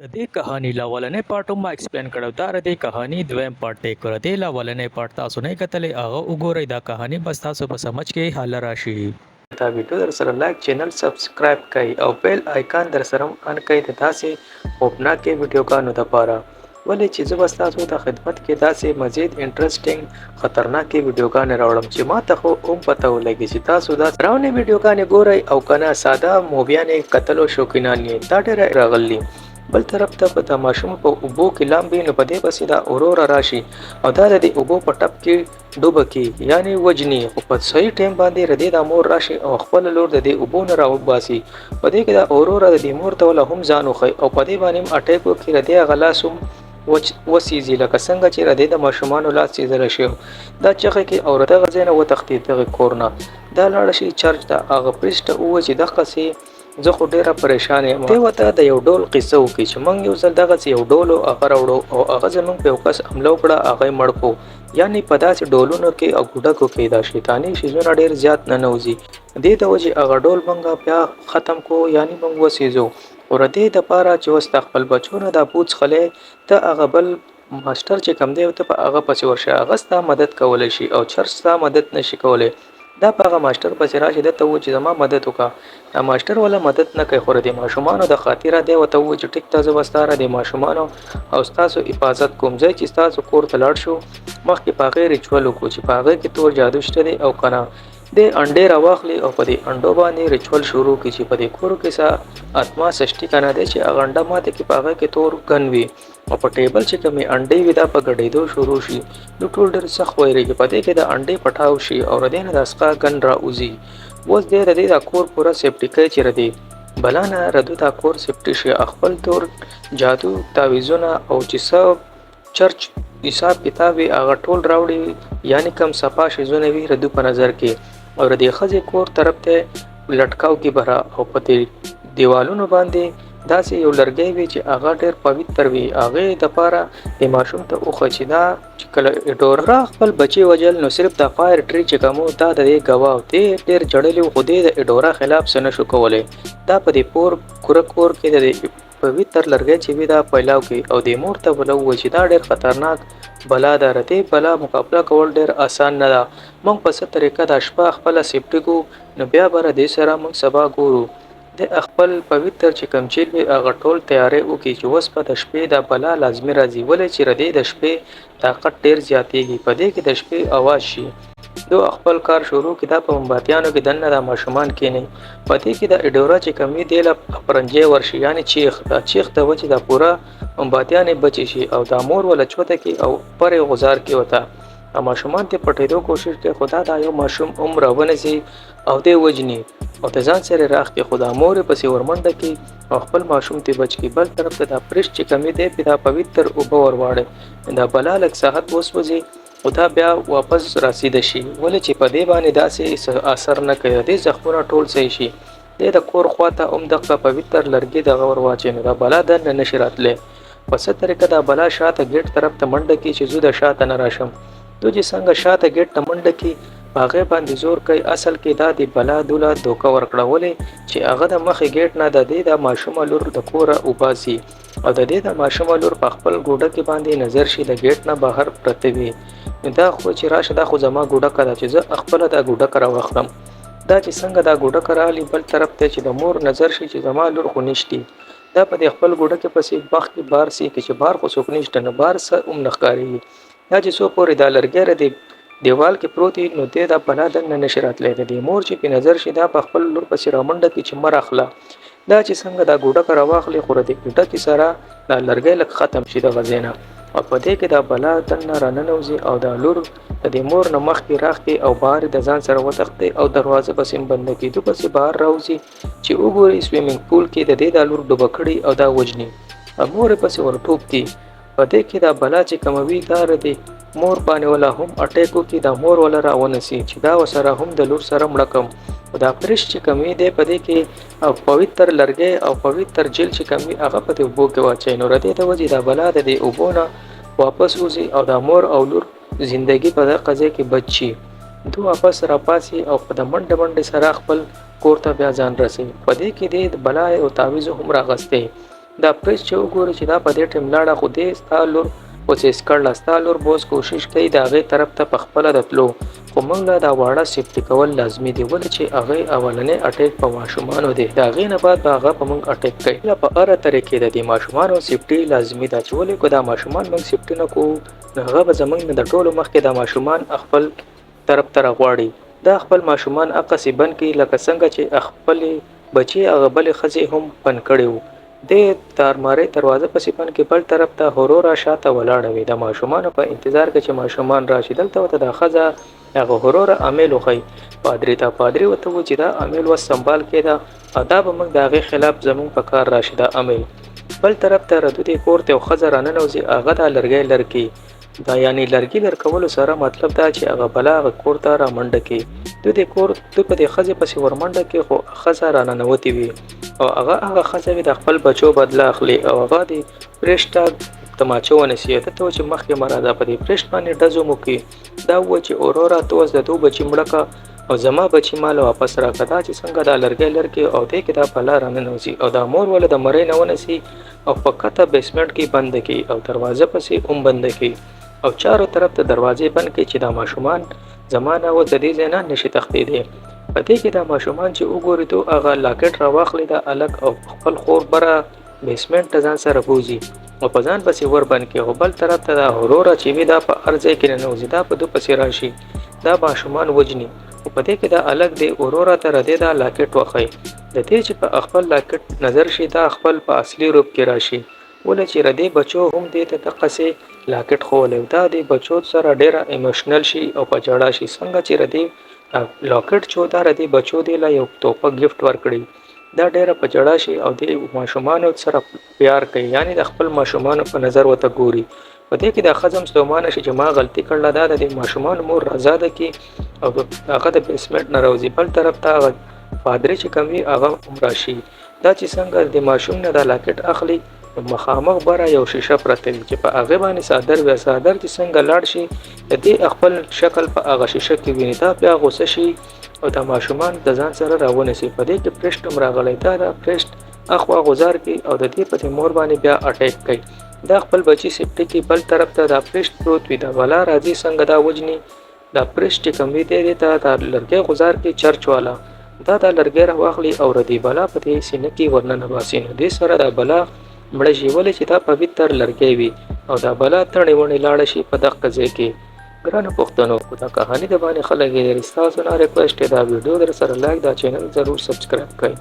د دې کهانی لاولنې پارټ هم ما ایکسپلین کړو، دا د دې کهانی دویم پارټ دی. که د دې لاولنې پارټ تاسو نه کتلې، هغه وګورئ، دا کهانی بس تاسو په سمجھ کې حاله راشي. دا ویډیو در سره لایک، چینل سبسکرایب کړئ او بیل آیکان در سره هم آن کړئ د داسې خوفناکې ویډیوګانو دپاره، ولې چې زه به ستاسو د خدمت کې داسې مزید انټرسټینګ خطرناکې ویډیوګانې راوړم چې ما ته خو هم پته ولګي چې تاسو دا راونې ویډیوګانې ګورئ او کنه ساده موویانې کتلو شوقینان یې. دا ډېره راغلي. بل طرف ته په دا ماشوم په اوبو کې لامبي، نو په دې پسې دا وروره راشي او دا د دې اوبو په ټپ کې ډوبه کی، یعنی وجني، خو په صحیح ټایم باندې ردې دا مور راشي او خپل لور د دې اوبو نه راوباسي. په دې کې دا وروره د دې مور ته ولا هم ځان وښيي او په دې باندې هم اټیک وکړي، ردې هغه لاس هم وسیځي، لکه څنګه چې ردې د ماشومانو لاس سیځلی شي. دا چغې کې او دغه ځای نه وتښتي. دغه کور نه دا لاړه شي چرچ ته، هغه پریسټ ته ووایي چې دقسې زه خو ډېره پریشان یم. دی ورته د یو ډول قصه وکړي چې موږ یو ځل دغسې یو ډول هغه راوړو او هغه زموږ په یو کس حمله وکړه، هغه یې مړ کړو. یعنی په داسې ډولونو کې او ګوډکو کې دا شیطاني شیزونه ډېر زیات ننوځي، دې د وجې هغه ډول موږ بیا ختم کړو، یعنی موږ وسیځو. خو د دې دپاره چې اوس د خپل بچو نه دا بوت څښلی، ته هغه بل ماسټر چې کوم دی، ته په هغه پسې ورشه، هغه ستا مدد کولی شي او چرچ ستا مدد نشي کولی. دا په هغه ماسټر پسې راشي، ده ته ووایي چې زما مدد وکړه. دا ماسټر ولا مدد نه کوي، خو د دې ماشومانو د خاطره دی ورته ووایي چې ټیک ته، زه به ستا د دې ماشومانو او ستاسو حفاظت کوم. ځای چې ستاسو کور ته لاړ شو، مخکې په هغې ریچول وکړو چې په هغې کې تور جادو شته دی او که نه. دی انډې راواخلي او په دې انډو باندې ریچول شروع کړي چې په دې کور کې څه آتما سشتي که نه. دی چې هغه انډه ماته کې، په هغه کې تور ګن وي او په ټیبل چې کومې انډې وي، دا په ګډېدو شروع شي. نو ټول ډېر سخت ویریږي. په دې کې د انډې پټاو شي او ردې نه د اسقا ګن را اوځي. اوس دی د دې دا کور پوره سیفټي کوي چې ردې بلا نه ردو دا کور سیفټي شي. خپل تور جادو تعویذونه او چې څه چرچ حساب کتاب وي، هغه ټول راوړي، یعنی کم صفا شیزونه وي ردو په نظر کې، او ردې ښځې کور طرف ته لټکاو کې بره او په دې دیوالونو باندې داسې یو لرګی وي چې هغه ډېر پویتر وي، هغې دپاره د ماشوم ته وښه چې دا چې کله ډورا خپل بچي وژل، نو صرف دا فایر ټري چې کوم دا د دې ګواه دی. ډېر جړلی و، خو دې د اډورا خلاف څه نشو کولی. دا په دې پور کوره کور کې د دې پویتر لرګی چې وي، دا پیلاو کوي او دې مور ته وله ووایي چې دا ډېر خطرناک بلا ده، د دې بلا مقابله کول ډېر اسان نه ده. موږ په څه طریقه دا شپه خپله سیفټي کو، نو بیا به له دې سره موږ سبا ګورو. د خپل پویتر چې کوم چیل وي، هغه ټول تیاری وکړي چې اوس به د شپې دا بلا لازمي راځي، ولې چې ردې د شپې طاقت ډېر زیاتېږي، په دې کې د شپې اواز شي. دوی خپل کار شروع کړي. دا په ممبتیانو کې دننه دا ماشومان کینی. په دې کې د اډورا چې کوم وي، دې له پرنجی ورشي، یعنی چیخ. دا چیخ د وجې دا پوره ممبتیانې بچې شي او دا مور وله چوته کې او پرې غزار کې وته. دا ماشومان ته پټېدو کوشش کوي، خو دا دا یو ماشوم هم راونیسي او دی وژني او د ځان سره راخ کې، خو دا مور یې پسې ورمنډه کړي او خپل ماشوم ته بچ کړي. بل طرف ته دا پرش چې کمی دی، په دا پویتر اوبه ورواړي، دا بلا لږ ساعت وسوځي، خو دا بیا واپس راسیده شي، ولې چې په دې باندې داسې اثر نه کوي، د دې زخمونه ټول صحیح شي. دی د کور خواته هم دغه پویتر لرګي دغه ور واچوي، نو دا بلا دننه نشي راتلی. په څه طریقه دا بلا شاته ګیټ طرف ته منډه کړي چې زه د شاته نه راشم. دوی چې څنګه شاته ګیټ ته منډه کړي، په هغې باندې زور کوي. اصل کې دا د بلا دوله دوکه ورکړه، ولې چې هغه د مخې ګیټ نه د دې د ماشومه لور د کوره وباسي او د دې د ماشومه لور په خپل ګوډکې باندې نظر شي، د ګیټ نه بهر پرته وي. نو دا خو چې راشه، دا خو زما ګوډکه ده چې زه خپله دا ګوډکه راواخلم. دا چې څنګه دا ګوډکه راغلي، بل طرف ته چې د مور نظر شي چې زما لور خو نشتي. دا په دې خپل ګوډکې پسې بخ کې بار سي کې چې بار خو څوک نشته، نو بار څه هم نه ښکارېږي. دا چې څو پورې دا لرګی ردې دیوال کې پروت وي، نو دی دا بلا دننه نشي راتلی. د دې مور چې پې نظر شي، دا په خپل لور پسې رامنډه کړي چې مه راخله. دا چې څنګه دا ګوډکه راواخلي، خو د دې ګوډکې سره دا لرګی لږ ختم شي دغه ځای نه او په دې کې دا بلا دننه راننوځي او دا لور د دې مور نه مخکې راخکې او بهر د ځان سره وتښتي او دروازه پسې هم بنده کړي. دوی پسې بهر راوځي چې وګوري، سویمنګ پول کې د دې دا لور ډوبه کړي او دا وژني او مور یې پسې ورټوپ کړي. په دې کې دا بلا چې کومه وي، دا د مور باندې ولا هم اټیک وکړي، دا مور ولا راونیسي چې دا ورسره هم د لور سره مړه کړم. خو دا پرش چې کوم وي، دی په دې کې او پویتر لرګی او پویتر جیل چې کوم وي، هغه په دې اوبو کې واچوي، نو د دې د وجې دا بلا د دې اوبو نه واپس وځي او دا مور او لور زندگی په دغه ځای کې بچ شي. دوی واپس راپاڅي او په د منډه منډې سره خپل کور ته بیا ځان رسوي. په دې کې دی د بلا او تعویذ هم راغستی. دا پریس چې وګوري چې دا په دې ټیم لاړه، خو دې ستا لور پوسیس کړله، ستا لور بوس کوشش کوي د هغې طرف ته په خپله د تلو، خو موږ له دا واړه سیفټي کول لازمي دي، ولې چې هغې اولنی اټیک په ماشومانو دی، د هغې نه بعد به هغه په موږ اټیک کوي. په هره طریقې د دې ماشومانو سیفټي لازمي ده، چې ولې که دا ماشومان موږ سیفټي نه کوو نو هغه به زموږ نه د ټولو مخکې دا ماشومان خپل طرف ته راغواړي. دا خپل ماشومان هغسې بند کړي لکه څنګه چې خپلې بچي هغه بلې ښځې هم بند کړي وو. دې د ارمارۍ دروازه پسې بند کړي، بل طرف ته هورورا شاته ولاړه وي د ماشومانو په انتظار کې چې ماشومان راشي. دلته ورته دا ښځه هغه هورورا امیل وښیي پادري ته. پادري ورته ووایي چې دا امیل اوس سنبال کېده او دا به موږ د هغې خلاف زموږ په کار راشي دا امیل. بل طرف ته ردو دې کور ته یو ښځه راننوځي، هغه دا لرګی لرکي، دا یعنی لرګي لرکولو سره مطلب دا چې هغه بلا هغه کور ته رامنډه کړي. دوی دې کور دوی په دې ښځې پسې ورمنډه کړي، خو ښځه راننوتې وي او هغه هغه ښځه وي د خپل بچو بدله اخلي او هغه دې پرېشت ته تماچه ونیسي. ده ته چې مخکې مه راځه، په دې پرېشت باندې ډز هم وکړي. دا ووایي چې اوروره ته اوس د دوه بچي مړه که او زما بچي ما له واپس راکړه. دا چې څنګه دا لرګی لرکې او دې کې دا بلا راننوځي او دا مور وله د مرۍ نه ونیسي او په کته بیسمنټ کې بنده کړي او دروازه پسې هم بنده کړي او چارو طرف ته دروازې بند کړي چې دا ماشومان زما نه اوس د دې ځای نه نشي تښتېدی. په دې کې دا ماشومان چې وګوري تو هغه لاکټ راواخلي دا هلک او خپل خور بره بیسمنټ ته ځان سره بوځي او په ځان پسې ور بند کړي. خو بل طرف ته دا وروره چې وي دا په هر ځای کې ننوځي، دا په دوی پسې راشي، دا ماشومان وژني. خو په دې کې دا هلک دی وروره ته ردې دا لاکټ وښیي. د دې چې په خپل لاکټ نظر شي دا خپل په اصلي روپ کې راشي، ولې چې ردې بچو هم دې ته دقسې لاکټ ښوولی، دا دې بچو سره ډېره ایموشنل شي او په ژړا شي. څنګه چې ردې لاکټ چو دا ردې بچو دې له یو توپه ګفټ ورکړي، دا ډېره په ژړا شي او دې ماشومانو سره پیار کوي، یعنی د خپل ماشومانو په نظر ورته ګوري. په دې کې دا ښځه هم ستومانه شي چې ما غلطي کړله، دا د دې ماشومانو مور آزاده کړي او هغه د بیسمنټ نه راوځي. بل طرف ته هغه پادري چې کوم وي هغه هم راشي. دا چې څنګه د ماشوم نه دا لاکټ اخلي مخامخ بره یو شیشه پرته وي چې په هغې باندې څادر وي، څادر چې څنګه لاړ شي د دې خپل شکل په هغه شیشه کې ویني، دا بیا غوسه شي او دا ماشومان د ځان سره راونیسي. په دې کې پریشت هم راغلی، دا د پریشت اخوا غوزار کوي او د دې په دې مور باندې بیا اټیک کوي. دا خپل بچي سیفټي کوي. بل طرف ته دا پریشت پروت وي، دا بلا راځي څنګه دا وژني. دا پریشت چې کوم وي دی ته دا لرګی غوزار کوي چرچ والا، دا دا لرګی راواخلي او ردې بلا په دې سینه کې ورننه باسي، نو دې سره دا بلا مړه شي، ولې چې دا پویتر لرګی وي او دا بلا تڼې وڼې لاړه شي په دغه ځای کې. ګرانو پښتنو، که دا کهاني د باندې ښه لګېدلې ستاسو نه ریکویسټ دی دا ویډیو در سره لایک، دا چینل ضرور سبسکرایب کړئ.